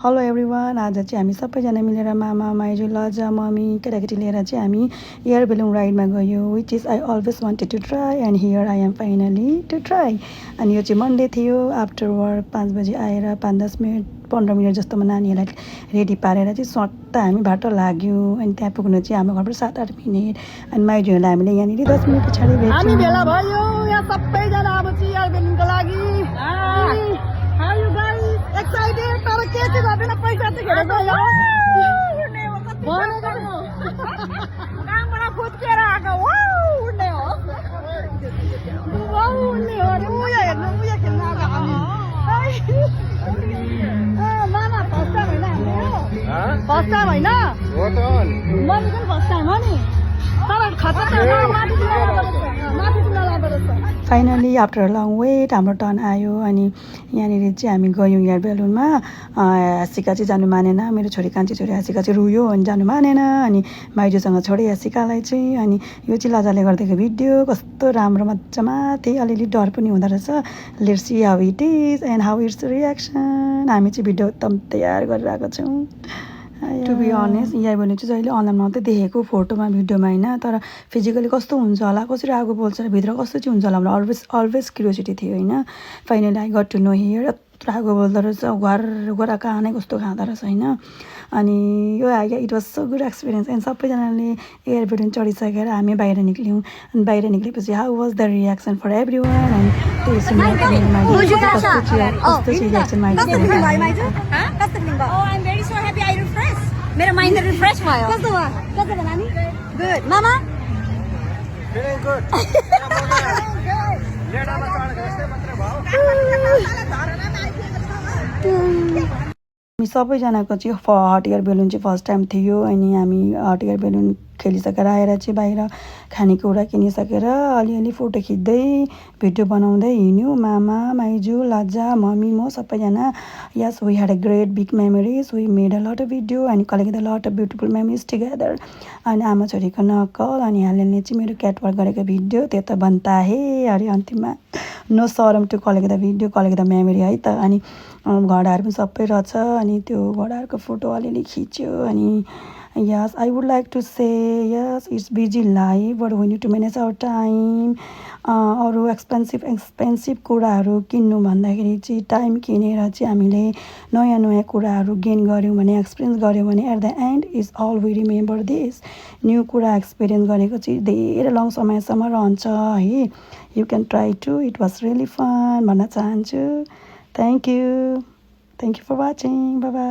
Hello everyone, आज चाहिँ हामी सबैजना मिलेर मामा माइजू लजा मम्मी केटाकेटी लिएर चाहिँ हामी एयर बेलुन राइडमा गयो, which is I always wanted to try and here I am finally to try. अनि यो चाहिँ मन्डे थियो। आफ्टर वर्क 5 बजी आएर 5-10 मिनट 15 मिनट जस्तोमा नानीहरूलाई रेडी पारेर चाहिँ सट्ट हामी बाटो लाग्यो। अनि त्यहाँ पुग्नु चाहिँ हाम्रो घरबाट 7-8 मिनट। अनि माइजूहरूलाई हामीले यहाँनिर 10 मिनट पछाडि भेट्यौँ। हामी भेला भयो यहाँ सबैजना अब चाहिँ एयर बेलुनको लागि। एक्साइटेड तर के चाहिँ गर्दैन, पैसा चाहिँ घेर गयो कामबाट फुत्केर आएको उड्ने हो उड्ने हो अरे उयो हेर्नु उयो खेल्न आएको हामी। मामा फर्स्ट टाइम होइन हाम्रो, फर्स्ट टाइम होइन मैले पनि फर्स्ट टाइम हो नि। तर खतरा माथि लाँदो रहेछ। फाइनली आफ्टर लङ वेट हाम्रो टर्न आयो। अनि यहाँनिर चाहिँ हामी गयौँ एयर बेलुनमा। हाँसिका चाहिँ जानु मानेन, मेरो छोरी कान्छी छोरी हाँसिका चाहिँ रुयो अनि जानु मानेन। अनि माइजूसँग छोडेँ हाँसिकालाई चाहिँ। अनि यो चाहिँ लाजाले गरिदिएको भिडियो कस्तो राम्रो मजामा त्यही अलिअलि डर पनि हुँदो रहेछ। Let's see how it is and how it's reaction. हामी चाहिँ भिडियो एकदम तयार गरेर आएको छौँ। To be honest air balloon चाहिँ जहिले अनलाइनमा मात्रै देखेको, फोटोमा भिडियोमा होइन। तर फिजिकली कस्तो हुन्छ होला, कसरी आगो बोल्छ, भित्र कस्तो चाहिँ हुन्छ होला हाम्रो अलवेज क्युरियोसिटी थियो होइन। Finally I got to know here यत्रो आगो बोल्दो रहेछ, घर कानै कस्तो खाँदो रहेछ होइन। अनि यो it was so good experience. And सबैजनाले एयर बेलुन चढिसकेर हामी बाहिर निक्ल्यौँ। अनि बाहिर निक्लेपछि how was the reaction for everyone. अनि त्यो सुनेर मेरो माइन्ड रिफ्रेश भयो। कस्तो भयो नानी? गुड मामा? Very good. हामी सबैजनाको चाहिँ हट एयर बेलुन चाहिँ फर्स्ट टाइम थियो। अनि हामी हट एयर बेलुन खेलिसकेर आएर चाहिँ बाहिर खानेकुरा किनिसकेर अलिअलि फोटो खिच्दै भिडियो बनाउँदै हिँड्यौँ। मामा माइजू लजा मम्मी म सबैजना। Yes we had a great big memories, we made a lot of video and collect the lot of beautiful memories together. अनि आमा छोरीको नक्कल अनि हालेले चाहिँ मेरो क्याटवाक गरेको भिडियो त्यो त बन्ता हे अरे अन्तिममा नो सरम to collect the video collect the memory है त। अनि घोडाहरू पनि सबै रहेछ। अनि त्यो घोडाहरूको फोटो अलिअलि खिच्यो। अनि yes I would like to say yes it's busy life but we need to manage our time। अरू एक्सपेन्सिभ कुराहरू किन्नु भन्दाखेरि चाहिँ टाइम किनेर चाहिँ हामीले नयाँ नयाँ कुराहरू गेन गऱ्यौँ भने, एक्सपिरियन्स गऱ्यौँ भने at the end is all we remember this. New कुरा एक्सपिरियन्स गरेको चाहिँ धेरै लङ समयसम्म रहन्छ है। You can try to, it was really fun भन्न चाहन्छु। Thank you for watching, bye by.